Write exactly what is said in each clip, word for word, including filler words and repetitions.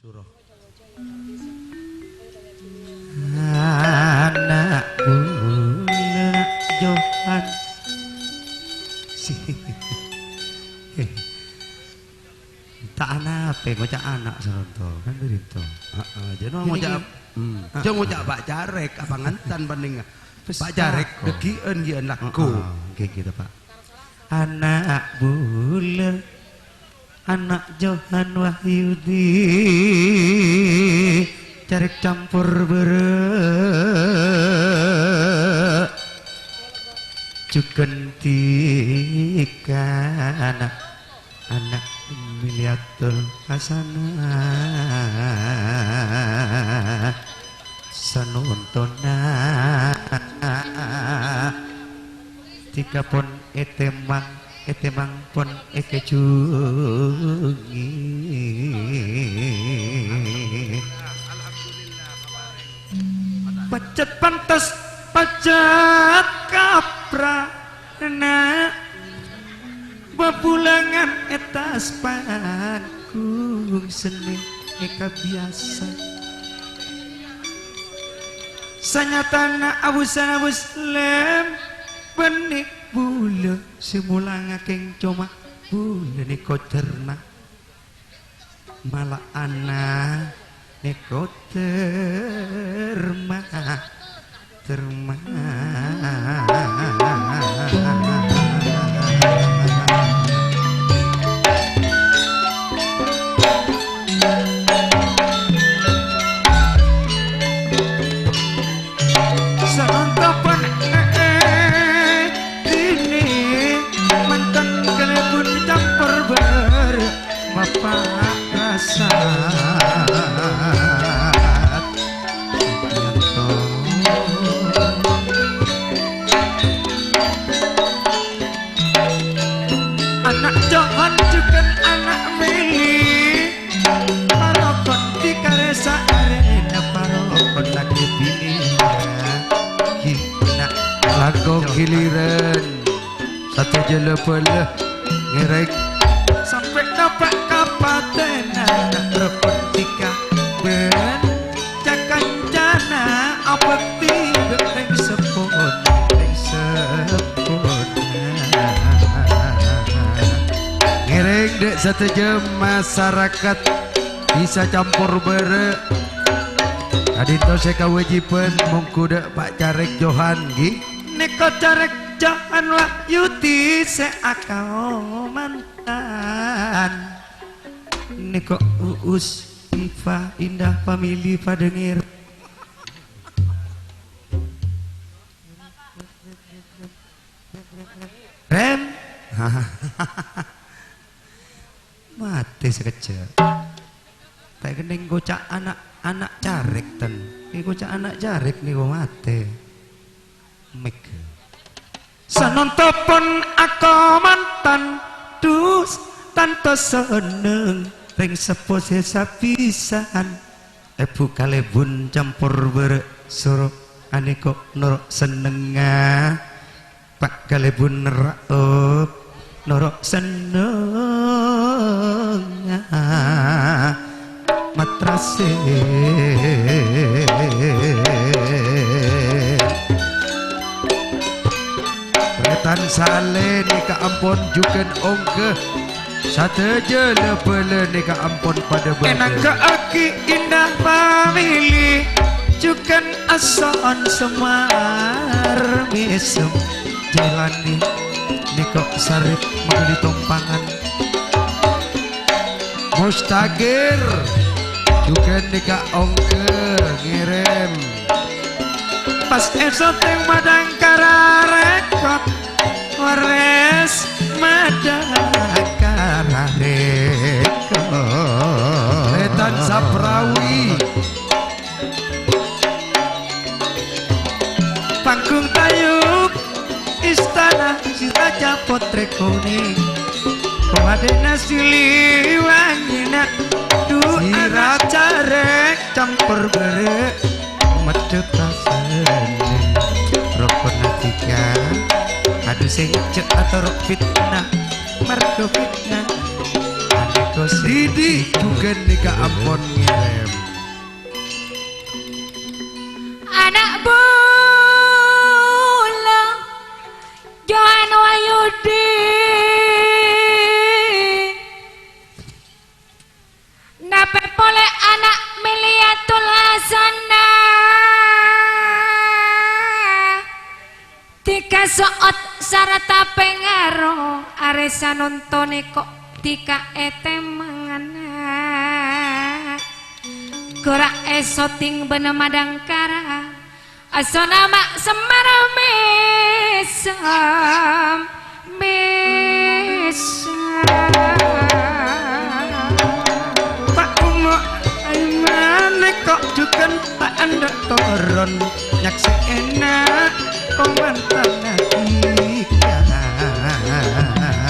Duro. Ana' bulâ Johan. Ta' anapè ngoca' ana' saronto, kan bârènto. Heeh, jâ' no ngoca', hmm, jâ' ngoca' Pak Carèk, apa ngantan panènga. Pak Carèk, dhâggi'ân, ghi'ân lagghu. Heeh, ngghi, ngghi, Pak. Ana' bulâ, ana' Johan Wahyudi, Carèk campor bârâ', jhughân dhika ana', ana' Miliatul Hasanah, sanontona dhika pon ètèmang, ètèmang pon èkajhungè. Pajhât pantes, pajhât kaprana. Bhâbhulângan è attas panggung sennè èkabiyasa. Sanyatana abusana Muslim, bânnè bulâ sè mola ngakèng coma bulâ nèko jârna. Mala ana' nèko terma, terma. Sanontopan, eh, eh, ini mantan kalebun campur ber-, Bapak rasa Ana' Johan jhughân ana' Mili. Parokon dikarè saarèna parokon laghi binèna. Ghi' na' Langkong giliran. Sadhâjâ la-bhâlâ ngèrèng. Sampè' napa' kapatèna parokon dhika bân ca-kancana abhâkti dhâ' rèng seppona, rèng seppona. Ngèrèng dhâ' sadhâjâ masarakat bisa campor bârâ'. Ka'dinto sè kawâjibhân mongghu dhâ' Pa' Carèk Johan, ghi. Nèko Carèk Johan Wahyudi sè akaomantan. Nèko Uus Iva Indah Family padâ ngèrèng. Rèm. Matè sakejjhâ'. Ta' kennèng koca' ana', ana' Carèk, ten. È koca' ana' Carèk nèko matè. Mèghâ. Sanontopan akaomantan, dus, tanto senneng, rèng seppo sè sapisan. Èbhu kalèbun campor bârâ' soro anèko noro' sennengnga. Pa' kalèbun nerra'op noro' sennengnga matrasè. Tarètan Salè nèka ampon jhughân ongghâ. Sadhâjâ la-bhâlâ nèka ampon padâ bâdâ. Ènangghâ'aghi Indah Family, jhughân Asson Semar Mèsem. Jhâlânè nèko sarè mangghâli tompangan. Mustaqir, jhughân nèka ongghâ ngèrèm. Pas èsotèng Madangkara Record, Waris Madangkara Record. Tarètan Saprawi. Panggung Tayub, Istana Si Raja Potrè Konèng. Pamadâna Siliwangi, na', du Si Ra- ana' Carèk campor bârâ'. Maddhâ pasènè rokon adhika. Adu sèngko' jhâ' atoro' fitnah, marghâ fitnah. Anèko Didi jhughân nèka ampon ngèrèm. Ana' bulâ, Johan Wahyudi. Napè polè ana' Miliatul Hasanah. Dhika so'ot sarta pèngaro, arè sanontonè ko' dhika ètèmangana. Ghurâ èsoting bân madangkara, asona ma' semmara mèsem. Mèsem. Pa' Umo, aèngana ko' jhughân ta' endâ' toron, nyaksè'ana komantan dhika.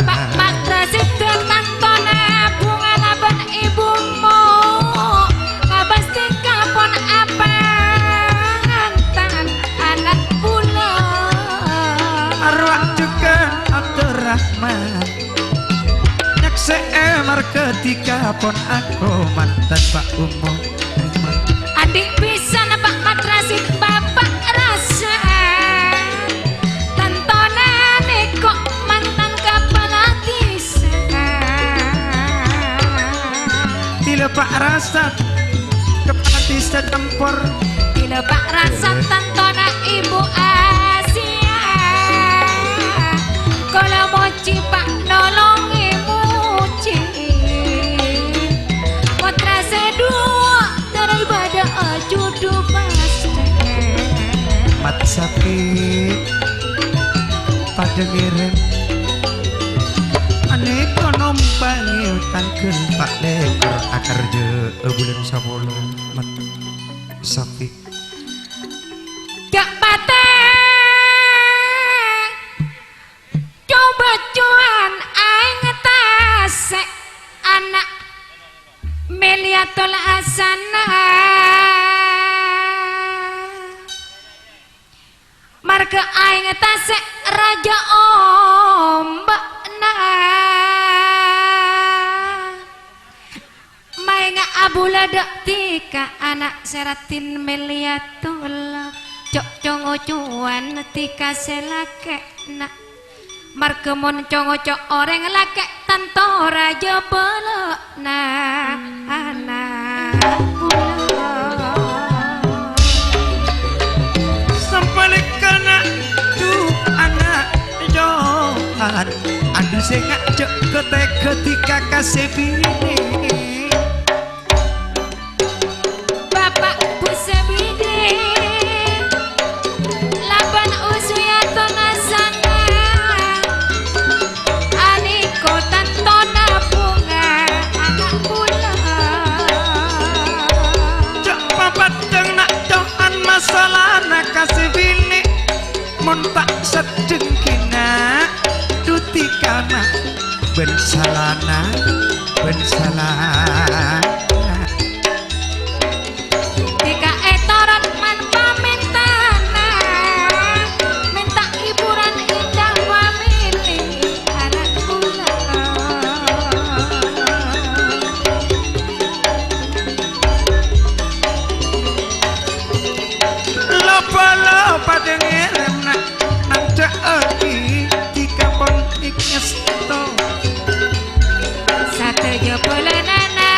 Pa', pa' Rasidun tantona bhungana bân ibumu, ngabâs dhika pon apantan ana' bulâ. Arwah jhughân Abdurrahman. Nyaksè'è marghâ dhika pon akomantan Pa' Umo. Andi' bhisan Pa' Madrasin Bapa' Rasa. Tantona nèko mantan kapala dhisa. Dhila Pa' Rasa, kapala dhisa campor. Dhila Pa' Rasa tantona Ibu Asia. Kaulâ mojhi Pa' nolongè mojhi. Putra sè duwâ' dâri bâdâ jhudhu pastè. Mat Sapi, padâ ngèrèm. Anèka nompangè tangghâl Pa' Lèkor akarjâ bulân sapolo. Mat Sapi. Jhâ' patè. Coba cuan aèng tasè' ana' Meliatul Hasanah. Marghâ aèng tasè' rajâ ombâ'na. Maènga' abulâ dâ' dhika ana' sè raddhin Meliatul, co'-, co-ngocowan dhika sè lakè'na. Marghâ mon co-ngoco' orèng lakè' tanto rajâ bâlâ'na ana' bulâ. Sampalèkana, du, ana' Johan. Adu sè ngajhâk ghâ-tèghâ dhika ka sè binè. Bapa' Bu sè binè, labân Uswiyatun Hasanah, anèko tantona bhunga ana' bulâ. Jhâ' papaddhâng na' Johan masalana ka sè binè. Mon ta' seddheng kèna, dhu dhika ma' bân salana, bân salana. Dhika ètorot man-, pamèntana, mènta hiburan indah famili ana' bulâ. Lo-bâlo padâ ngèrèmna, andhâ'aghi dhika pon èkaèsto. Sadhâjâ bhâlânana,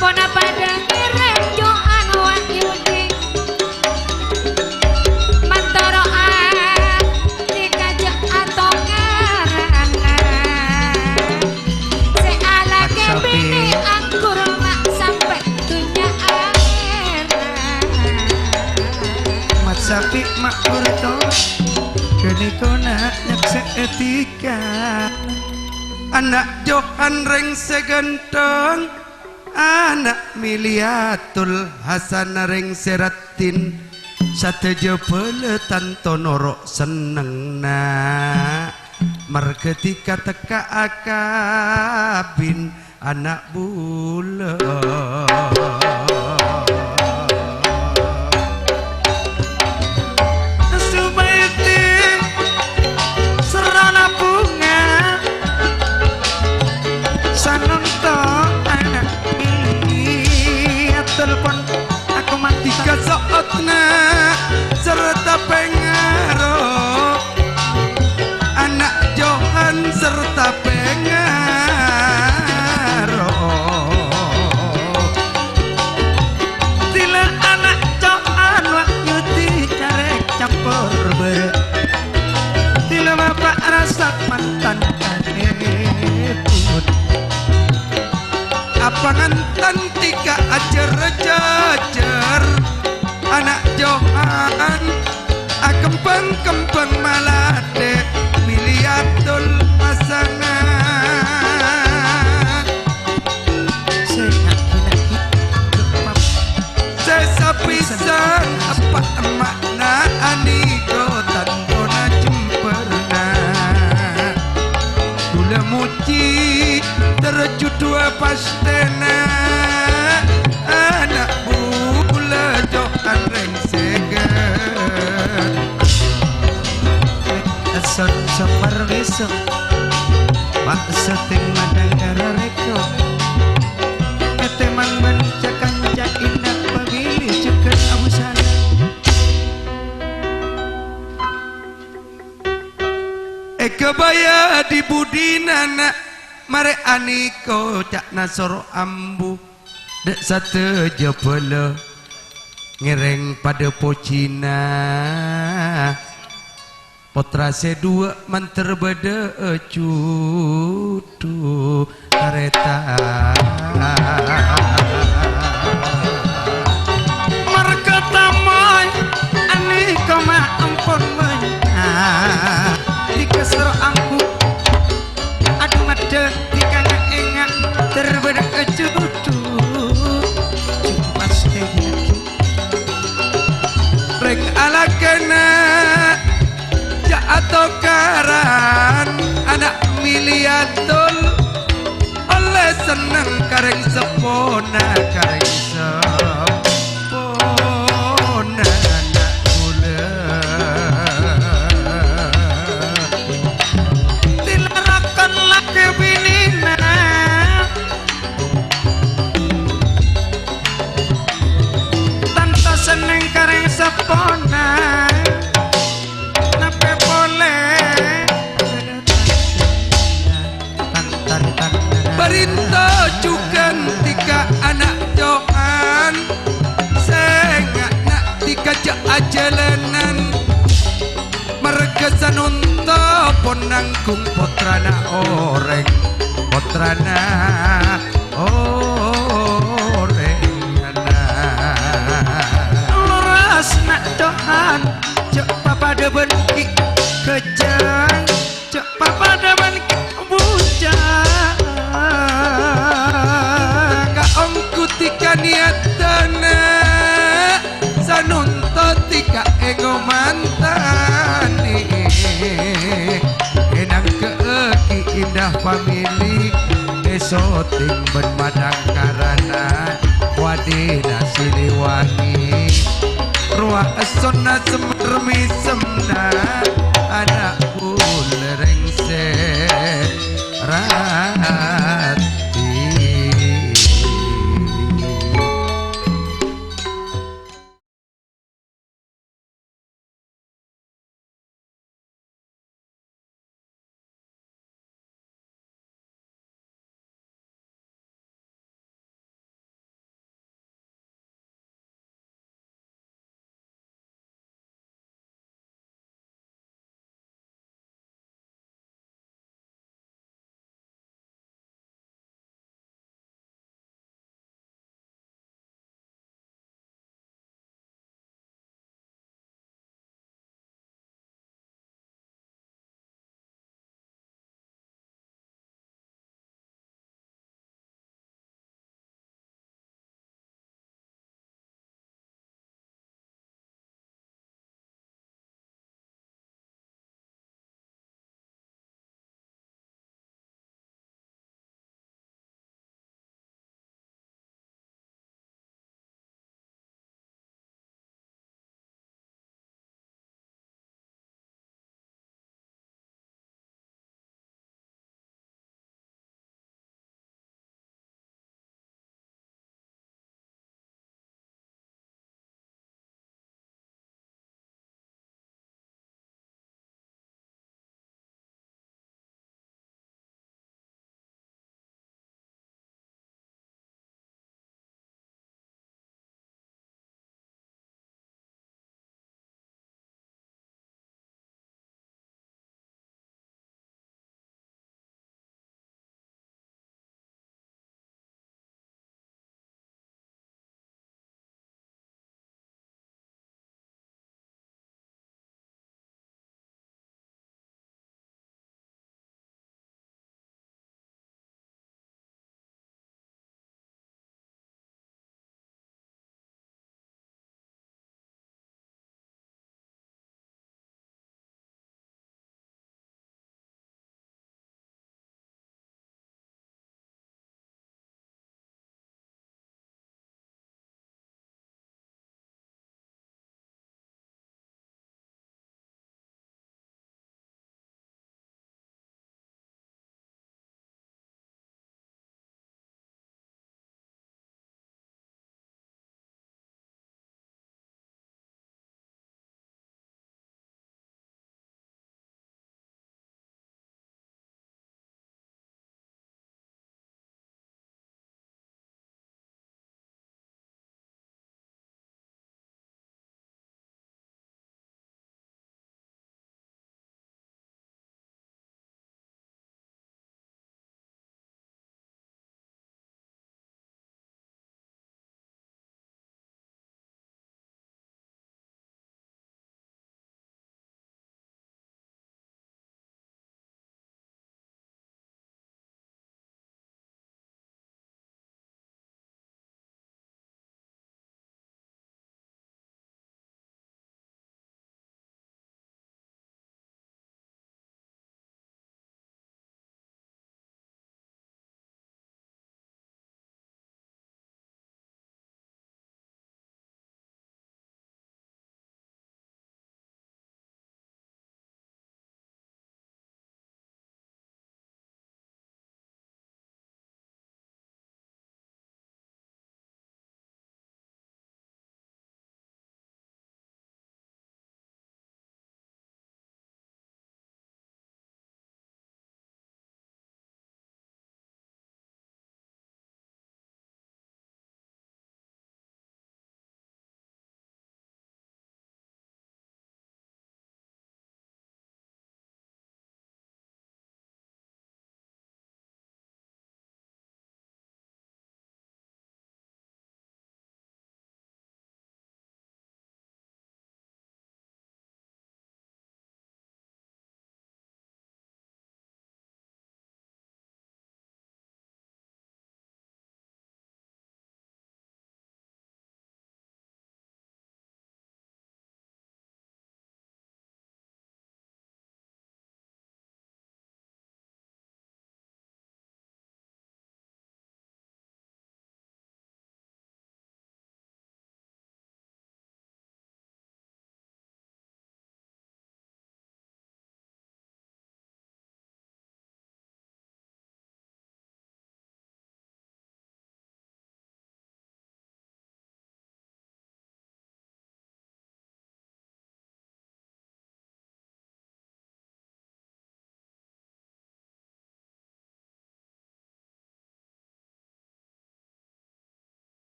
pona padâ ngèrèm Johan Wahyudi. Mantoro ati kajâ' atongarana. Sè alakè Mat Sapi. Binè anggur ma' sampè' dhunnya akhèrat. Mat Sapi ma' burto, ghânèka na' nyaksè'è dhika. Ana' Johan rèng sè ghântheng, ana' Miliatul Hasan rèng sè raddhin. Sadhâjâ bhâlâ tanto noro' sennengnga, marghâ dhika tekka akabin ana' bulâ. Subaiti serrana bhunga, sana Pon, aku mati. Tiga so'otna sarta pèngaro, ana' Johan sarta pèngaro. Dila ana' Johan wa' nyudi carè' campor bârâ'. Dila bapa' rasa mantan kanèpon. Apa ngantan tika ajâr-jâjâr, ana' Johan akembhâng-kembhâng malatè, miliatul pasana. Sè ngagi-ngagi kepap. Sè sapisan eppa' emma'na anèka tantona jembhârna. Kaulâ mojhi terjudua pastèna ana' bulâ Johan rèng sèghâ. Eson somar besok, maksuding madhângghâr rèko. Katèmang bân ca-kanca indah pamili jhughân abusana. Èghâbâyâ di-budina, na', marè anèka ca'na soro ambu. Dâ' sadhâjâ bhâlâ ngèrèng padâ pojhina. Pottra sè duwâ' mandhâr bâdâ jhudhu tarètan. Marghâ tamoy anèka ma' ampon bânnya'. Tika soro ambu. Adhu maddhâ tika na' ènga' mandhâr bâdâ jhudhu. Jhudhu pastè. Rèng alakèna jhâ' atokaran, ana' miliatul ollè senneng ka rèng seppona, ka rèng seppona ana' bulâ. Tilarakon lakè binèna. Tanto senneng ka rèng seppona. Napè polè. Tan, tan, tan, tan. Parènta jhughân tika ana' Johan. Sènga' na' tika jhâ' ajhâlânan. Marghâ sanonto pon nangghung pottrana orèng, pottrana orèng ana'. Lorasna Johan, jhâ' papadâ bân Ki Ghâjâng, jhâ' papadâ bân Ki Bujang. Kaongghu tika niyaddhâna. Sanonto tika èngo mantanè. Ènangghâ'aghi indah pamili, èsoting bân madhângkarana, wadina Siliwangi. Rowa essonna semmer mèsemna,